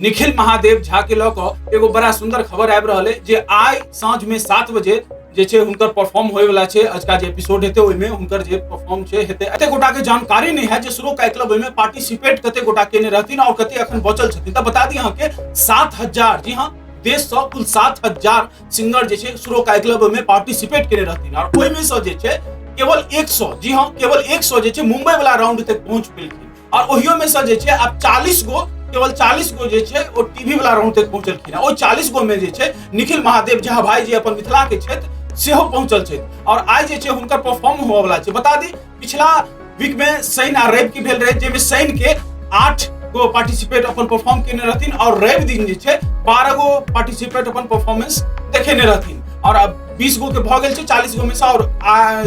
निखिल महादेव झा के लऽ कऽ एगो बड़ा सुंदर खबर आबि रहल अइ जे आइ साँझ में 7 बजे जे छै हुनकर परफॉर्म होय वाला छै। अजुका जे एपिसोड हेतै ओहिमे हुनकर जे परफॉर्म छै हेतै। एते गोटा के जानकारी नहि है जे सुरो का क्लब ओहिमे पार्टिसिपेट कते गोटा केने रहथिन और कते अखन बचल छथिन। तऽ बता दी अहाँके 7000, जी हाँ, देश सँ कुल 7000 सिंगर जे छै सुरो का क्लब ओहिमे पार्टिसिपेट केने रहथिन और ओहिमे सँ जे छै केवल 100, जी हाँ, केवल 100 जे छै मुंबई वाला राउंड तक पहुंच पेलखिन और ओहियो में से जे छै आब 40 गो, केवल 40 गो जे छै ओ टीवी वाला राउंड तक पहुंचलखिन। ओ 40 गो में जे छै निखिल महादेव झा भाई जे अपन मिथिला के छथि सेहो पहुंचल छथि और आइ जे छै हुनकर परफॉर्म होबऽ वाला छै। बता दी पिछला वीक में शनि आ रवि के भेल रहे जाहिमे शनि के 8 गो पार्टिसिपेट अपन परफॉर्म केने रहथिन और रवि दिन जे छै 12 गो पार्टिसिपेट अपन परफॉर्मेंस देखेने रहथिन और अब 20 गो के भऽ गेल छै 40 गो में से और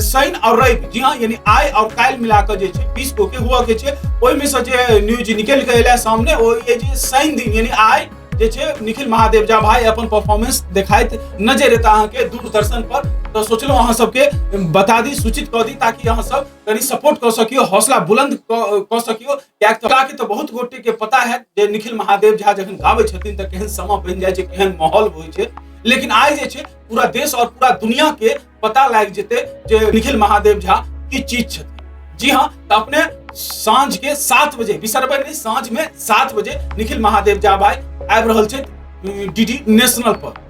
शनि और रवि, जी हाँ, यानी आइ और काल्हि मिला कऽ जे छै 20 गो के हुअ के छै। ओहिमे से जे न्यूज निकलि कऽ एलै सामने ओ ये जे शनि दिन यानी आइ जे छै निखिल महादेव झा भाई अपन परफॉर्मेंस देखाइत नजर एता अहाँके दूरदर्शन पर। तऽ सोचलहुँ अहाँ सबके बता दी, सूचित कऽ दी ताकि अहाँ सब कनि सपोर्ट कऽ सकियो, हौसला बुलंद कऽ सकियो। कियाकि तऽ के तऽ बहुत गोटे के पता है जे निखिल महादेव झा जखन गाबै छथिन तऽ केहन समा बनि जाइ छै, केहन माहौल होइ छै। लेकिन आइ जे छै पूरा देश और पूरा दुनिया के पता लागि जेतै जे निखिल महादेव झा की चीज छथिन। जी हाँ, तऽ अपने साँझ के 7 बजे बिसरबै नहि, साँझ में 7 बजे निखिल महादेव झा भाई आबि रहल छथि डीडी नेशनल पर।